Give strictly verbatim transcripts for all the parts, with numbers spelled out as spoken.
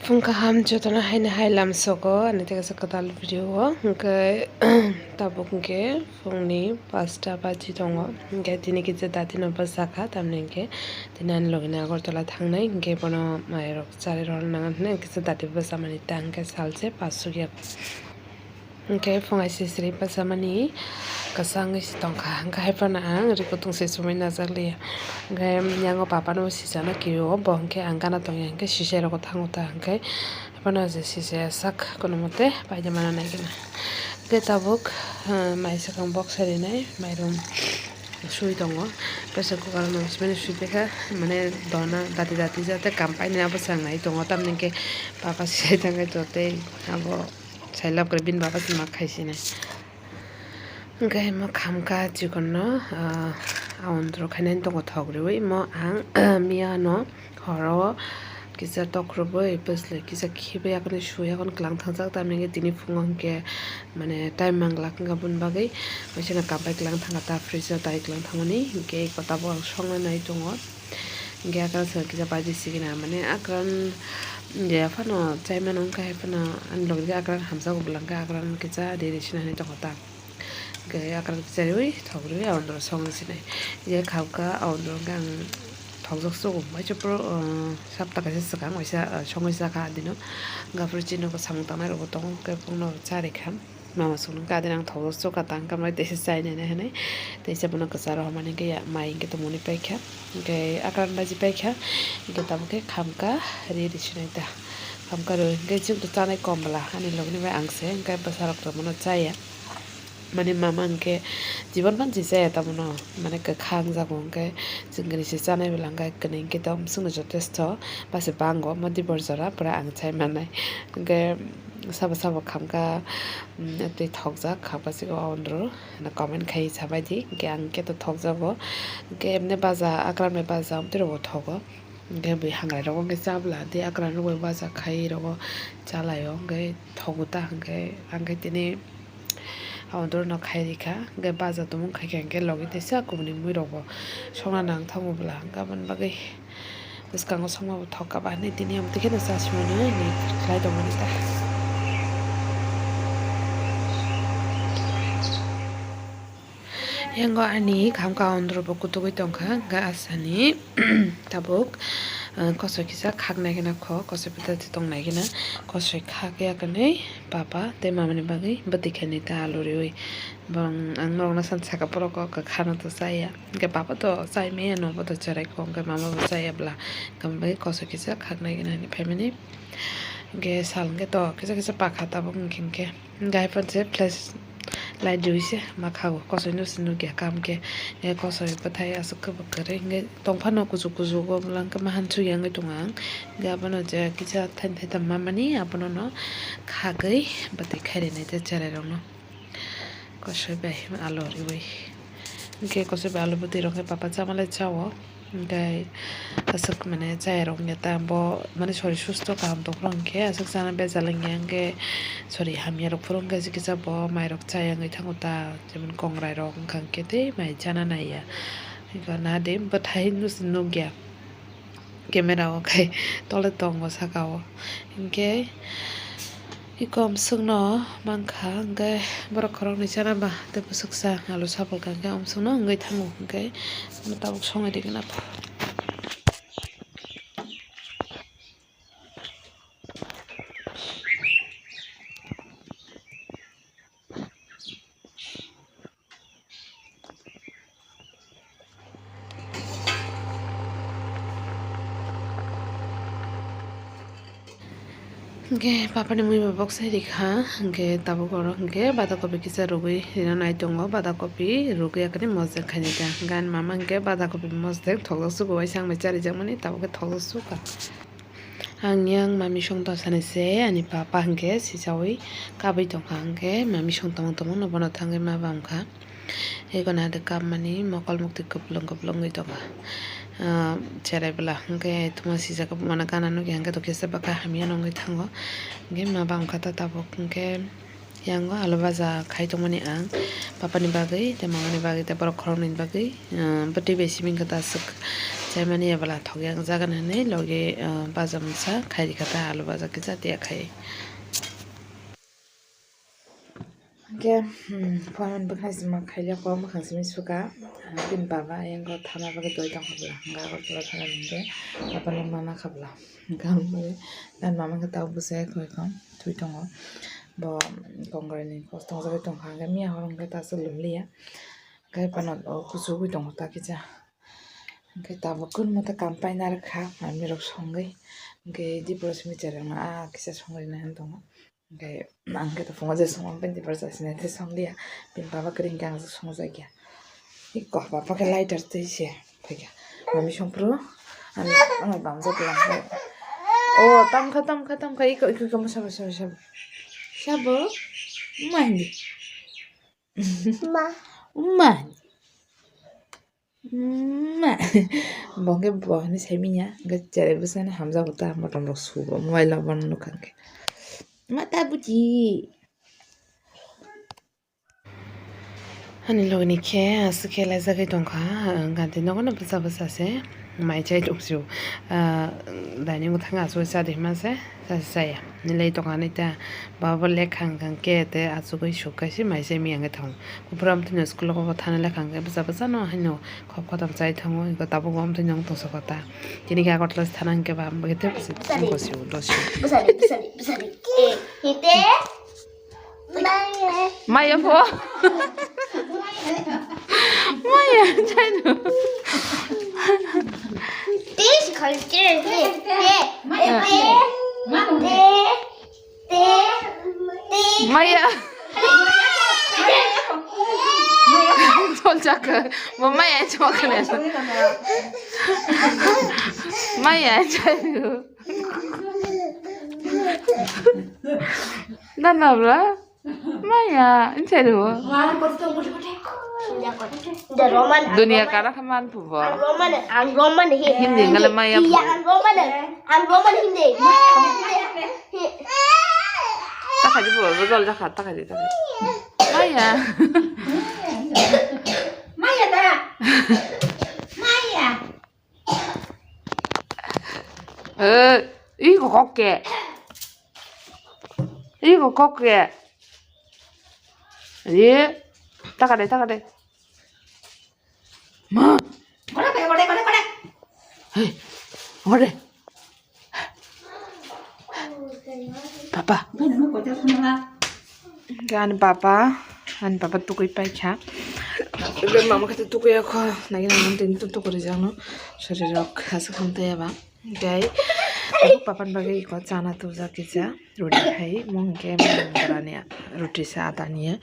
Phung kaham jotono haino hai lamsogo ani tei kaisa kwtal video o, hwnkhe tabuk hwnkhe phungni pasta baji tongo, hwnkhe tini kisa dati no bwsakha, tamni hwnkhe tini ani logi no Agartala thangnai, hwnkhe bono mairok charwi rwna nangan hwnwi kisa dati bwsamani ta hwnkhe salse pash sukya. Hwnkhe phung hai sisiri bwsamani kwchangwi se tongkha, hwnkhe hai phano ang ri kutung se chumui najak liya. Hwnkhe yango papa no bo sijana kio, bo hwnkhe ang gana tongya, hwnkhe sisai rogo thango ta, hwnkhe hai phano je sisaya sak kono mote paida mana nai gana. Hwnkhe tabuk, ah, mai swkang bok sai rinai mairum sui tongo, pressure cooker no sumani sui paikha, mane dona dati dati jate kam painani abo chang nai tongo, tamni hwnkhe papa sisai tangkhe to tei abo. Sailab kwrwi bini baba se ma khai sinai. Hwnkhe mo khamkha chikonno, ah, aondro khainani tongo thok riwi. Mo ang miyano horo kisa tok rwbwi bwsle kisa khibi yakni sui yakni kwlang thangjak, tamni hwnkhe tini phungo hwnkhe mane time manglak wngkha boni bagwi. Waisano kam bai kwlang thangkha ta fridge o tai kwlang thangmani, hwnkhe eko tabuk ang songna nai tongo. Hwnkhe akran swkang kisa baji sigina, mane akran je phano chaimano wngkha hai phano ani logi khe akran hamjago bwla hwnkhe akran kisa ri ri sinani tongo ta. Hwnkhe akran kisa riwi thok riwi aondro songwi sinai. Hwnkhe khabkha aondro hwnkhe ang thokjak sugo, waisa puro, ah, sapta kaisa swkang waisa, ah, songwi sakha adino. Hwnkhe aphuru chini bo samung tangnai rokbo tongo, hwnkhe bongno charikha. Mama songno kha adin ang thokjak suka tang kamai teisa chai nai nai hinui. Teisa bono kwcharo hamani khe ya mai hwnkhe tongmani paikha. Hwnkhe akran baji paikha. Hwnkhe tabuk khe khamkha ri ri sinai ta. Khamkha ri hwnkhe chwngno chanai kom bwla ani logni bai ang se hwnkhe bwsarok tongmano chaya. Mani mama hwnkhe jibon phan se chaya tamono mane kwkha wngjago hwnkhe chwng khe ni se chanai bwla hwnkhe kwnwi hwnkhe tong chwngno jotesto base bango modi bor jora pura ang chai mannai hwnkhe. Sabo sabo khamkha, mm, tei thokjak kha bwswk o ondro hwnwi comment khai sabaidi, hwnkhe ang khe to thokjago, hwnkhe emne baja akran bai baja amtwi rogo thogo, hwnkhe bui hangrai rogo hwnkhe chabla tei akran rok bai baja khai rogo chalaio, hwnkhe thogo ta hwnkhe ang khe tini aondro no khai rikha, hwnkhe baja tumung khai kha hwnkhe logi teisa kubuni mui rogo songna nang thango bwla, hwnkhe aboni bagwi. Bwskango songma bo thok kha ba hinui tini omo twi kheno cha sumano hinui khlai tongmani ta. Yango ani khamkha ondro bo kutugwi tongkha, hwnkhe asani tabuk, ah, kosoi kisa khaknai gana kho, kosoi pata tongnaigena kosoi khakya kwnwi papa tei mamani bagwi bwtwi khainai ta alu riwi. Bong ang norokno san saka borok o kwkhano to chaya. Hwnkhe papa to chai maya no, bo to cherai kho, hwnkhe mama bo chaya bwla. Hwnkhe kosoi kisa khaknai gana hinui phaimani. Hwnkhe sal hwnkhe to kisa kisa pakha tabuk hwnkhe hwnkhe. Hwnkhe hai phano se flash light riwi se ma khago. Kosoi no se nukya kaham khe. Hwnkhe kosoi bwthai aswk khe bo kwrwi hwnkhe tongphano kuchuk kuchuk o bwla hwnkhe ma hansu ya wngwi tongo ang. Hwnkhe abono je kisa thaini thaitham mamani abono no khagwi bwtwi khairinaide cherai rokno. Kosoi bai alu riwi. Hwnkhe kosoi bai alu bwtwi rok khe papa chamalai chao. Hwnkhe aswk mane chayarok wngya ta bo mane sori susto kaham tongphuru hwnkhe aswk chana bejal wngya hwnkhe sori hamyarok phuru hwnkhe kisa bo mairok chaya wngwi thango ta jemon kongrai rok wngkha hwnkhe tei mai chana naiya. Hwnkhe nade bwthai nukya. Camera o khai tole tongo saka o. Hwnkhe iko omswkno mankha, hwnkhe borok khoroknwi chana ba tei bwswksa alu sapolkha, hwnkhe omswkno wngwi thango, hwnkhe tabuk songwi rikhe na. Hwnkhe papani mui bai bok sai rikha, hwnkhe tabuk oro hwnkhe bada kopi kisa rwgwi rina nai tongo, bada kopi rwgwi akani mosdek khainai ta, hwnkhe ani mama hwnkhe bada kopi mosdek thokjak sugo waisa ang bai charijakmani tabuk khe thokjak sukha. Ang yang mami song tong sani se ani papa hwnkhe sichawi kabui tongkha, hwnkhe mami song tongmung tongmung no bono thangwi ma bamkha. Eko nade kapmani mokol mukti kwplwng kwplwng wngwi tongkha. Ah, cherai bwla hwnkhe thuma sijak mano gana nukya hwnkhe to kisa bwkha hamya nungwi thango. Hwnkhe ma bamkha ta tabuk hwnkhe. Yango alu baja khai tongmani ang papani bagwi tei mamani bagwi tei borok khoroknwi bagwi, ah, bwtwi bai simi wngkha ta aswk chaimani ya bwla thok yang jagan hinwi logi, ah, baja mungsa khai rikha ta alu baja kisa tei khai. Hwnkhe, hmm, phone bwkhani sima khailya kok mwkhang simi suka, ah, bini baba yango thana bagwi doi tongkha bwla hwnkhe Agartala thana hwnkhe papani mana kha bwla hwnkhe mama khe tabuk bwsai khoi kha. Thwi tongo. Bo kongorani kos tongjagwi tongkha, hwnkhe miya horo hwnkhe ta aswk lum liya. Hwnkhe phano o kuchugwi tongo ta kisa. Hwnkhe tabuk kun mata kam paina rwkha, manwi rok songwi. Hwnkhe dipro simi cherang no a kisa songwi nai tongo. Hwnkhe ang khe to phungo je songma bini dipro chasina tei song liya. Bini baba kwrwi hwnkhe ang swk songjakya. Iko baba khe lighter twi se phaikha. Mami songphuru. Ani, ani bamjak lang khe. O, tamkha, tamkha, tamkha. Iko, iko, iko, sabo, sabo, sabo. Sabo? Ma hindi. Ma. Ma. Ma. Bo khe bo hinwi saimanya. Hwnkhe cherai bwsano hamjago ta, motom rok subo. Mobile rok bono nukha hwnkhe. Ma ta buji. Ani logni khe aswk khe laijagwi tongkha, ah, ganti nogono bwsa bwsa se mai chai tongphio. Ah, dining o thangwi aswk cha de hima se, cha se chaya. Nilai tongkha nai ta, baba bo lekha wngkha khe te achugwi suk kaisa mai chai miyang khe thango. Buphuru amtwino school o thana lekha wngkha bwsa bwsa no haino khop khotom chai thango, tabuk bo amtwino wng tongsa kha ta. Tini khe Agartala se thana hwnkhe ba, bwkhe te bwsai tongphio, dosio. Bwsadi, bwsadi, bwsadi. Eh, hite. Maya pho. Maya, chai no. This culture, yeah, yeah, yeah, yeah, yeah. Maya. Chol chak. Bo maya chok ne. Maya chai no. Nana bra. Maya, inside wo. Dunia kara khaman phubo. Ang Roman, ang Roman hi. Hindi ngala maya. Iya, ang Roman, ang Roman hindi. Takadi phubo, bojol jakha, takadi, takadi. Maya. Maya da. Maya. Eh, ih, kok ke. Ih, kok ke. Ye, takade, takade. Ma. Kore, kore, kore, kore, kore. Hei, kore. Papa. Ani papa, ani papa tukui paikha. Ebe mama khe tukui akho, nagi nang tini tu tukui rijak no. Sori rok khasa khamtai aba. Gai, papa ni bagwi iko chana tubujak kisa, roti khai, mung khe mung borani roti sa adani.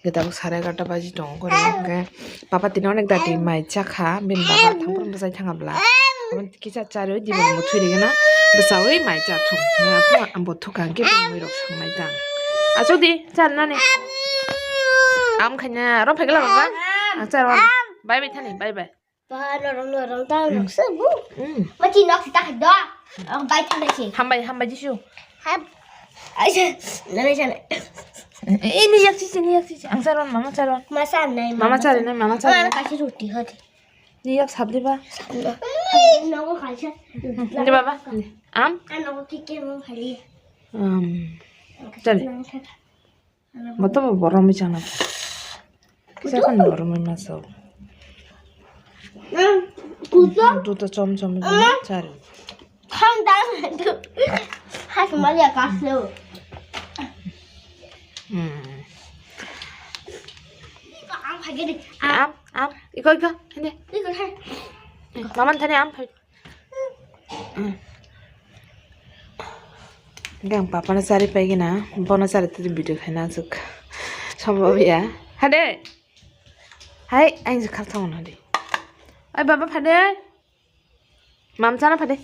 Ge tabuk sare egarta baji tongo, kore hwnkhe papa tini onek dati mai chakha, bini baba thangphuru bwsai thangabla. Kisa charwi diba bo thwi rigena bwsawi mai cha thung. Ambo thukha hwnkhe bini muirok songnai tang. Achuk di, char nani. Am khaina rom phaikla baba. Ang char wan. Bye bye thani, bye bye. Ba norong norong ta nok se bu. Mm. Mati nok ta do. Ang bye thani si. Hambai, hambai jisu. Ham. Aise, nani sana. Ini yak sisi, ini yak sisi. Ang char wan, mama char wan. Masa nai. Mama char nai, mama char nai. Kasi roti hati. Ni yak sabdi ba? Nogo khaisa. Di baba. Am? Ano ko kike mo khali. Um. Chal. Boto bo boromwi chana. Kisa kan boromwi maso. Kuto? Duto chom chom chari. Khang dang. Has malia kaslo. Hmm. Am, am, iko, iko, hindi. Iko, hai. Maman thani am phai. Hmm. Gang papa na sari pai gina, bono sari tadi video khaina asuk. Sombhob ya. Hade. Hai, aing je khartong hadi. Ai baba phade. Mam chana phade.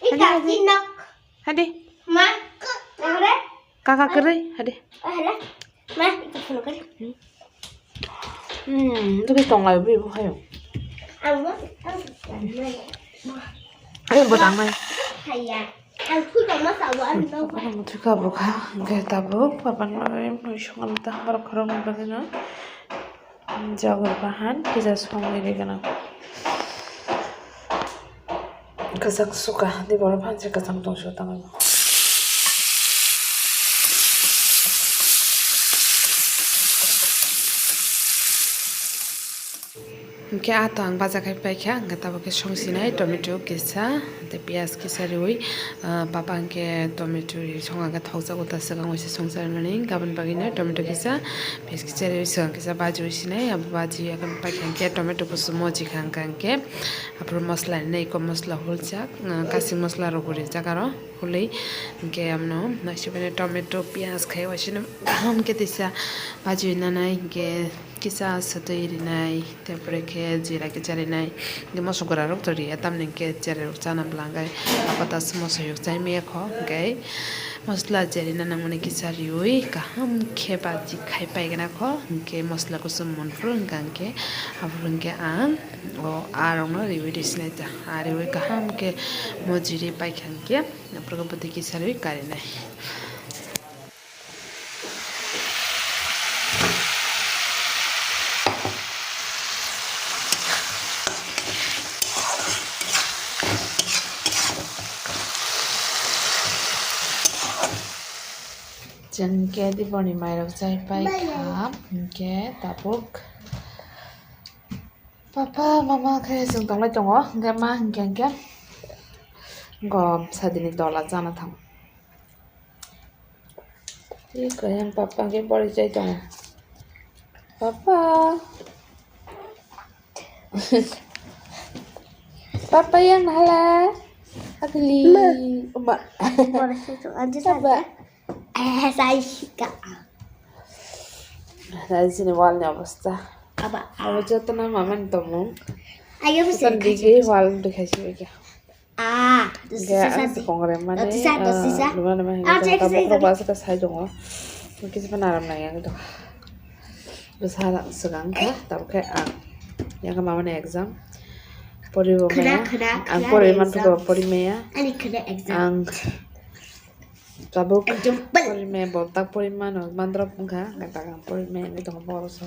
Ita kinok. Hadi. Ma, kare. Kaka kere, hadi. Ahla. Ma, ita kinok kare. Hmm, itu kita ngai beri bu hayo. Ayo, botang mai. Haya. Ang phuto ma sao, ang no. Papa no muthwi kha bwkha, hwnkhe tabuk papa no mui songam ta borok khoroknwi bagwino. Jagor bahan kisa songwi rwgwno. Kwchak suka, di borok phansa kwchang tongso tangwi. Hwnkhe ah to ang baja khai paikha, hwnkhe tabuk khe songsinai tomato kisa, tei piyaj kisa riui, ah, papa hwnkhe tomato ri songkha hwnkhe thokjago ta swkang waisa songcharmani, aboni bagwino tomato kisa, piyaj kisa riui swkang kisa bajiui sinai, abo bajiui paikha hwnkhe tomato kuchuk mojikha hwnkhe, aphuru mosla rinai, eko mosla huljak, ah, kasing mosla rok bo rijak aro. Hwnwi hwnkhe amno naisingmani tomato, piyaj khai waisino kaham khe teisa bajiui nanai, hwnkhe kisa swtwi rinai, tarpore khe jira kisa rinai, hwnkhe moso gura rok to riya, tamni hwnkhe cherai rok chana bwla hwnkhe apata se moso yok chai maya kho, hwnkhe mosla je rina nangmani kisa riui kaham khe baji khai paigwna kho, hwnkhe mosla kuchuk monphuru hwnkha hwnkhe aphuru hwnkhe ang o aa rokno riui rw sinai ta, aa riui kaham khe mojiri paikha hwnkhe. Aphuru bwtwi kisa riui karinai. Chwng khe diboni mairok chai paikha, hwnkhe tabuk papa mama khe chwng tonglai tongo, hwnkhe ma hwnkhe hwnkhe gom sadini dola chana thang. Tei kaya papa hwnkhe bori chai tongo. Papa. Papa yang hala. Agli. Ma. Uma. Bori chai tongo. Adi papa. Sana. Eh, sai ka. Adi sini wal ni obostha. Aba. Abo joto na mama ni tomung. Ayo, bukan bigi wal tu kasi bigi. Ah, hwnkhe ang se kongrai mani, ah, luma luma hwnkhe tabuk rok aswk khe sai tongo. Kisa phano aram nai ang to. Bwsa swkang kha, tabuk khe ang yang khe mamani exam. Poribo maya, ang poriwi manthogo, pori maya. Ang tabuk pori maya, bo tak pori mano, mandrop wngkha, hwnkhe tak ang pori maya wngwi tongo borok se.